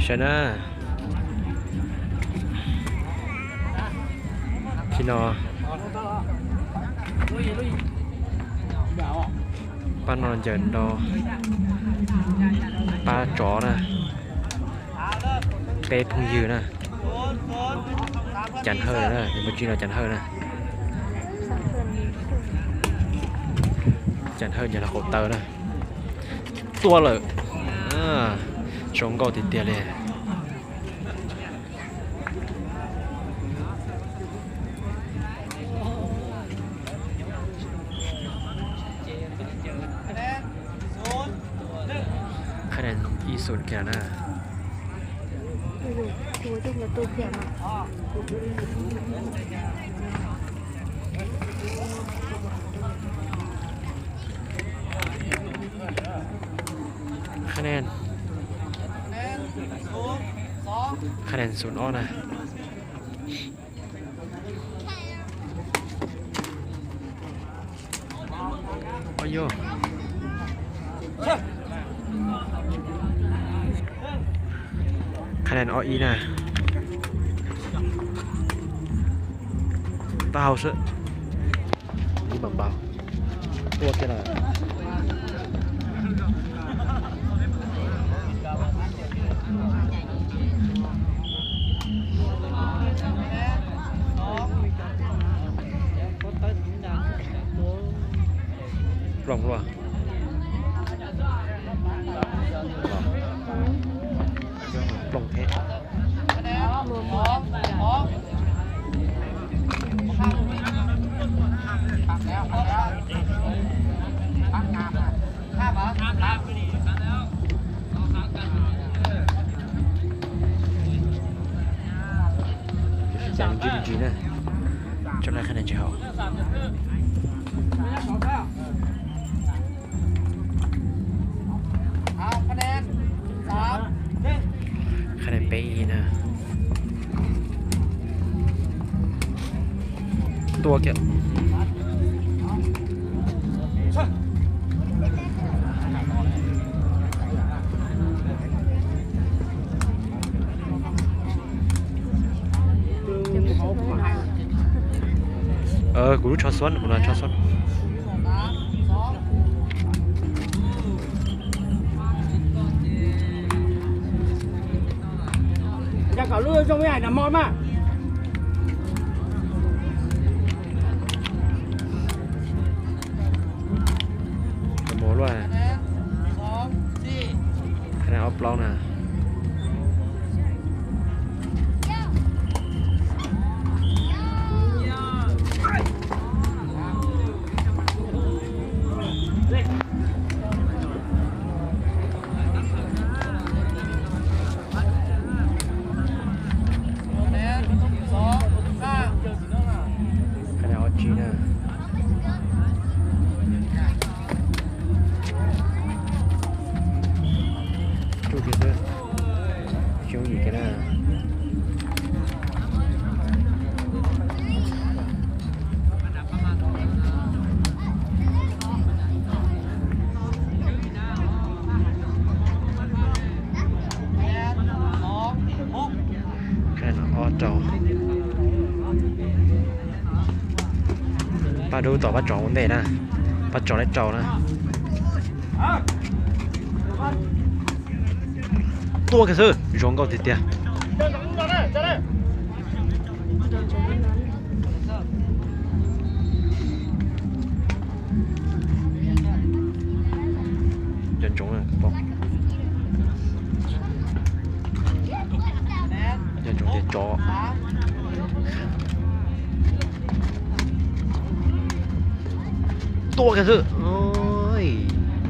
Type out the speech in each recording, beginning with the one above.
Saib na, khi no pab no ncaws nrog pab tsov na, peb phooj ywg na. Cas Hawj na, nws mus tsis no Cas Hawj na. Cas Hawj ncaws los qaum taw na. Tua lawm. Zoo nkauj tiag tiag li. Qhab ib xus kiag na. Qhab, qhab xus ob na. Qhab ob ib na. Taub hau xwb. Ib npam npau. Tua kiag lawm. Plooj luaj. Plooj thiab. Cas ntsib me ntsis na, tso na qhab ntsis haum. Qhab peb ib na. Tua kiag. Kuv lub tsho xuab, kuv no tsho xuab. Mus luaj. Qhab ob plaub na. Qhab ob tsib na. Tsuj kiag xwb. Tsis yooj yim kiag na. Ob rau. Pab dub tom pab tsov ua ntej na. Pab tsov lawv rau na. Tua kiag xwb, zoo nkauj tiag tiag. Nco ntsoov, nco ntsoov tias tsov. Tua kiag xwb.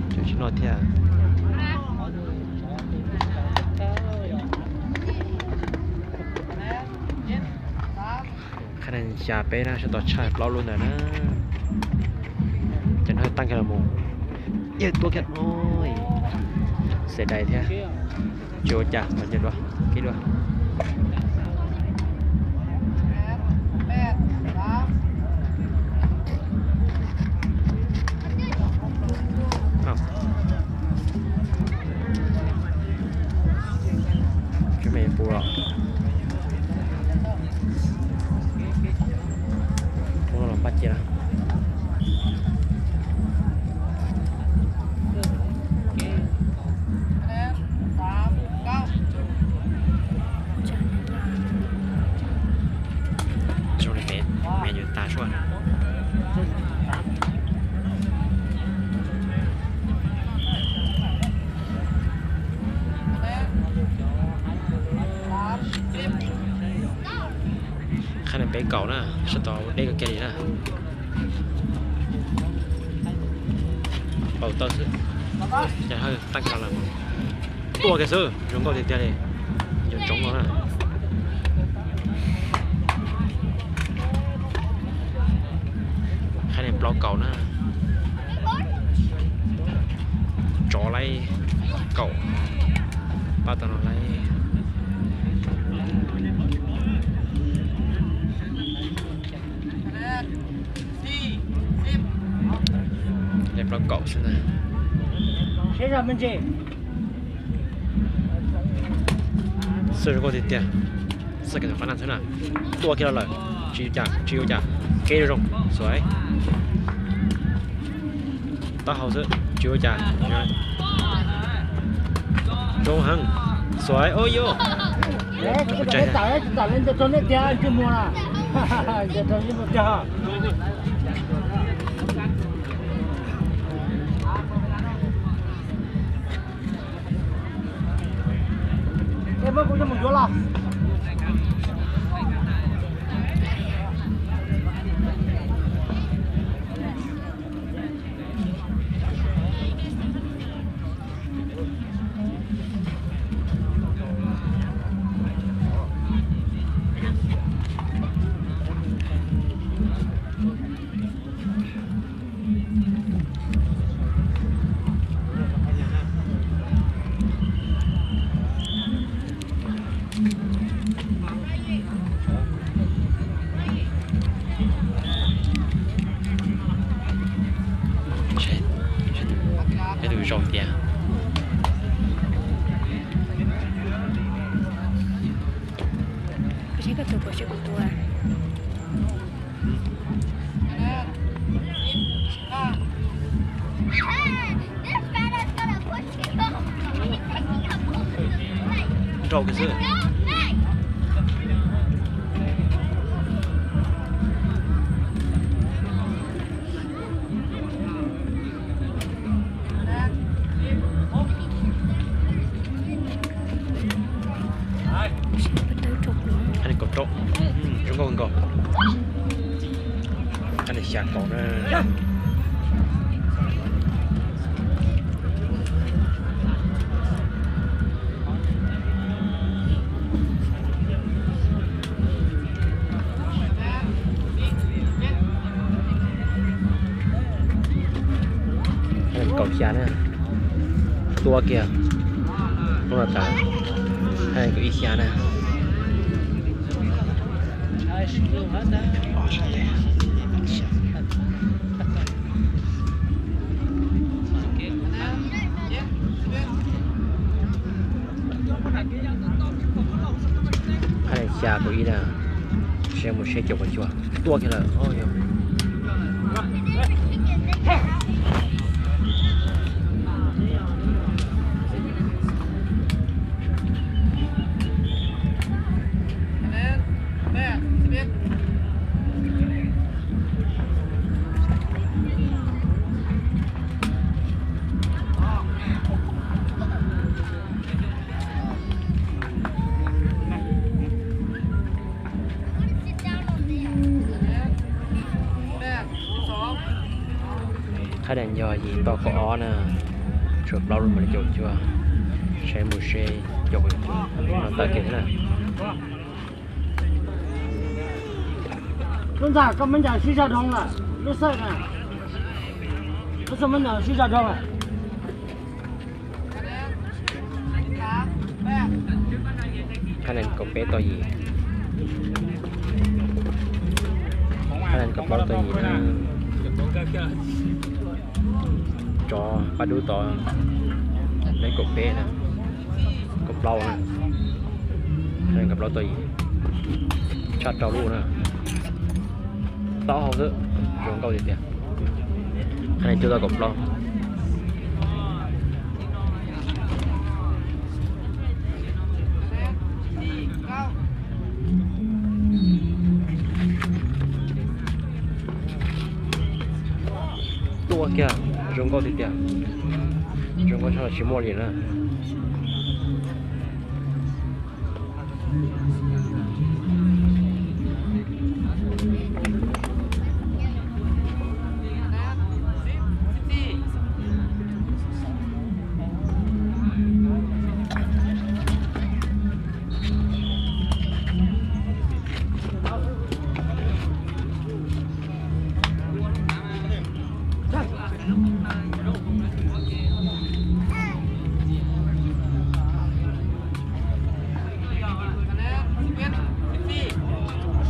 Tsis no thiab. Qhab xya peb na, sab tod tshaj plaub lub ntawd na. Ces no tag kiag los mus. Tua kiag, xav dai thiab. Tsis ua cas, los nce dua, kib dua. Pub los, pub los pab cia lawm. Zoo li pem me nyuam tas suaj. Qhab nees peb kaum na, sab tod deb kawg kiag li na. Paus tawj xwb, ces hawj tab kav lawm mas tuaj kiag xwb, zoo nkauj tiag tiag li, nco ntsoov no na. Qhab nees plaub kaum na. Tsov laib kaum, pab tau no laib. Nees plaub kaum xwb ntag. Xwb zoo nkauj tiag tiag. Xwb kev tus qab naj xwb na. Tuaj kiag los lawm, tsis ua cas, tsis ua cas. Kev zoo zoo, xuav. Taub hau xwb, tsis ua cas. Zoo heev, xuav, ua yus. Muab kuv coj mus yuav los. Tus zoo tiag. Kuv saib koj tus puas saib kuv tus. Nrau kiag xwb. Qhab nees kaum rau, zoo nkauj nkaus. Qhab nees xya kaum na. Qhab nees kaum xya na. Tuaj kiag, hnub no tas, qhab nees kaum ib xya na. Qhab nees xya kaum ib na, seb mus seb caum kaum cuaj, tuaj kiag lawm. Qhab nees yog yim toj kaum ob na, tshuav plaub lub mam li caum cuaj, seb mus seb caum kaum cuaj no tawm kiag na. Lub ntxag koj muab ncaws sib zog dhau lawm, lub xawj na, lub xawj muab ncaws sib zog dhau lawm. Qhab nees kaum peb toj yim, qhab nees kaum plaub toj yim na. Tsov pab dub tod, neb kaum peb na, kaum plaub na. Kaum plaub tuaj yim, tshaj rau lub na. Taub hau xwb, zoo nkauj tiag tiag. Qhab ne cuaj tau kaum plaub. Tuaj kiag, zoo nkauj tiag tiag. Zoo nkauj tshaj los tsis muaj li na.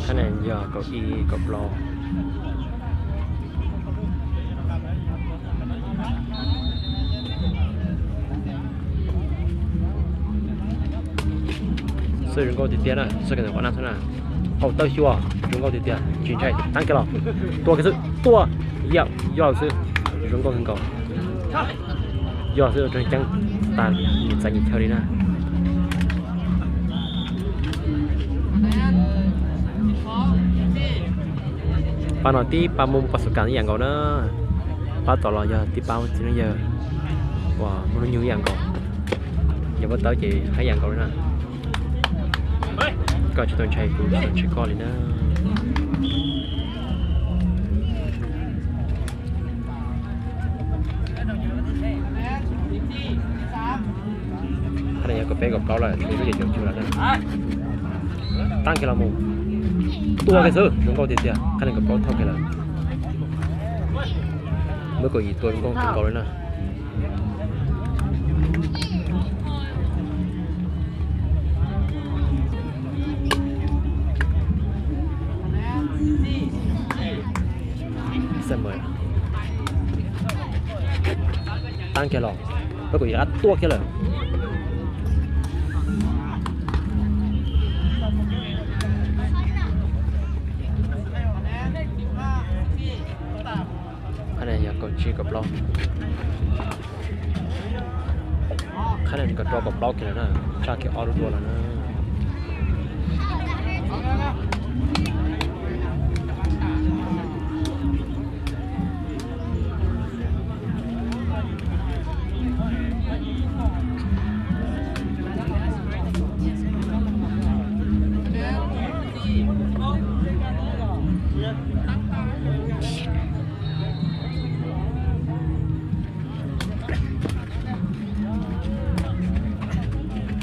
Qhab ne yog kaum ib kaum plaub. Xwb zoo nkauj tiag tiag na, xwb kiag ntawm qhov na xwb na. Qaum tawb xyuas zoo nkauj tiag tiag, tsis ntshai, taab kiag los. Tua kiag xwb, tua, yog, yog xwb, zoo nkauj kawg nkaus. Yog xwb, rau ceeb tas nyias txav nyias chaw li na. Pab no tib pab Hmoob Pas Xus Kas ib yam nkaus na. Pab tom los yog tib pab txiv neej yawg uas muaj hnub nyoog ib yam nkaus. Yog pab tawb ces hab ib yam nkaus li na. Koj tsis tau ntshai kuv, kuv tsis ntshai koj li na. Qhab ne yog kaum peb kaum plaub lawm, tshuav ib lub ces caum cuag lawm na. Taab kiag los mus. Tua kiag xwb, zoo nkauj tiag tiag, qhab ne kaum plaub thauj kiag lawm. Muab kaum yim tua zoo nkauj kawg nkaus li na. Taab kiag los, peb kuj yog qab tuaj kiag lawm. Qhab ne yog kaum tsib kaum plaub. Qhab ne kaum rau kaum plaub kiag lawm na, tshaj kiag ob lub dua lawm na.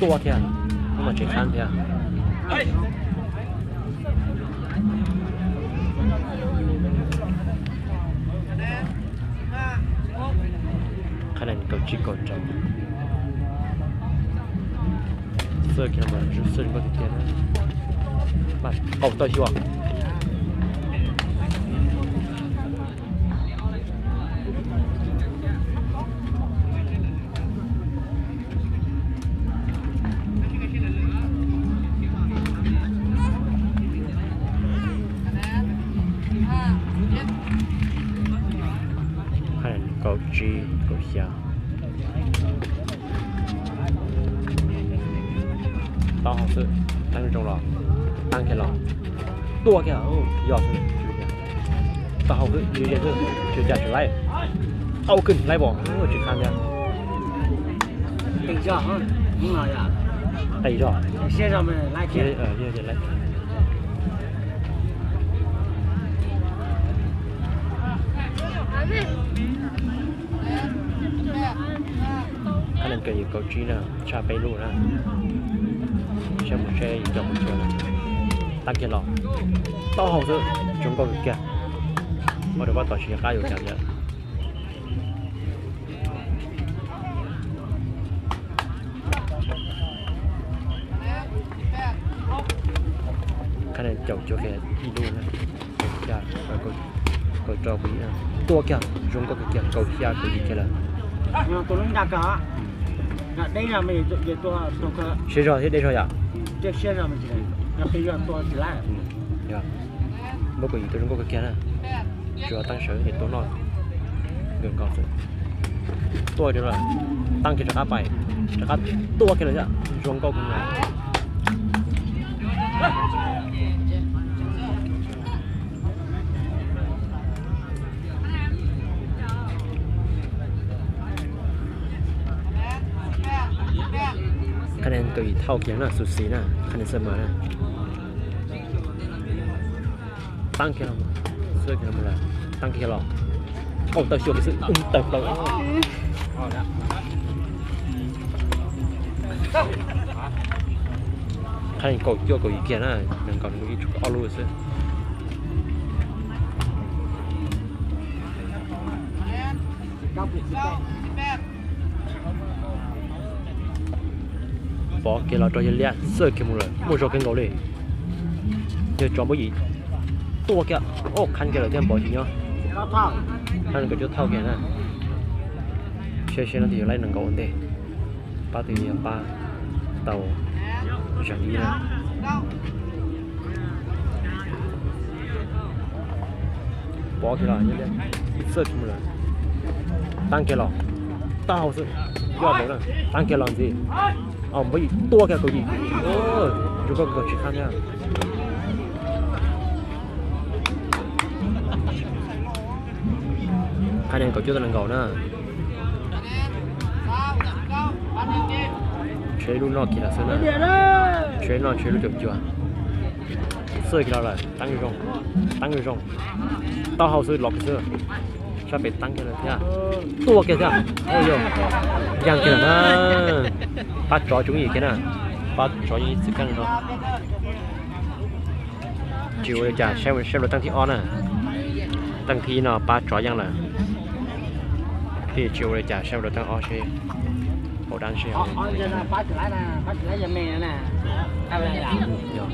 Tua thiab, hnub no tsis qab thiab. Qhab ne kaum tsib kaum rau. Xwb kiag no mas zoo xwb nkauj tiag tiag. Qaum tawb xyuas. Kaum tsib kaum xya. Taub hau xwb, taab zoo los, taab kiag los, tua kiag, yog xwb, taub hau xwb, tsis ze xwb, tsis cas tsis laib. Au kawg laib pom, tsis qab thiab. Qis zog. Qhab ne kaum yim kaum tsib na, tshaj peb lub na. Saib mus seb cov mus tsuag na. Taab kiag los, taub hau xwb, zoo nkauj kawg kiag. Ua rau pab tom tsis nco qab yuav cas lawm. Qhab ne caum cuag kiag ib lub na. Kaum xya, kaum rau, kaum yim, tua kiag zoo nkauj kawg kiag, kaum xya kaum yim kiag lawm. Siab zog thiab deb zog yom. Yog, npawb kaum yim tua zoo nkauj kawg kiag na. Tsuas taab sawv ces tua noj nkawd nkaus xwb. Tua kiag lawm, taab kiag rov qab pais, rov qab tua kiag lawm thiab, zoo nkauj kawg nkaus. Qhab nees nkaum yim thauj kiag na, xu xis na, qhab nees xab mas na. Taab kiag los, xwb kiag los, taab kiag los, thaum tawm xyuas kiag xwb tawg plaws. Qhab nees kaum cuaj kaum yim kiag na, nees nkaum ib tsum ob lub xwb. Pov kiag los rau yawg liab xwb kiag mus lawm, muaj zog kawg nkaus li. Yawg tsov npawb yim tua kiag, o, qhab kiag lawm thiab, npov tsis nyob. Qhab nees kaum cuaj thauj kiag na. Saib seb no tus yawg laib nees nkaum ua ntej, pab tus yawg pab tau zeem ib na. Pov kiag los, ib txawj kiag mus lawm. Taab kiag los, taub hau xwb, yoj ntawd na. Taab kiag los ntxiv, o, npawb yim tua kiag kaum yim, zoo nkauj kawg tsis qab thiab. Qhab nees kaum cuaj tau nees nkaum na. Tshuav ib lub noj kiag los xwb na. Tshuav ib lub noj, tshuav ib lub caum cuag. Txawj kiag los lawm, taab zoo, taab zoo. Taub hau xwb los kiag xwb. Sab pem taab kiag lawm thiab. Tua kiag thiab. Yog, yaaj kiag lawm na. Pab tsov coob yim kiag na. Pab tsov yeej ib txwm kaaj no. Tsis ua li cas, saib rau teej thib ob na. Teej thib no pab tsov yeej lawm. Thiaj tsis ua li cas, saib rau teej ob seb hauv dab seb. Yog,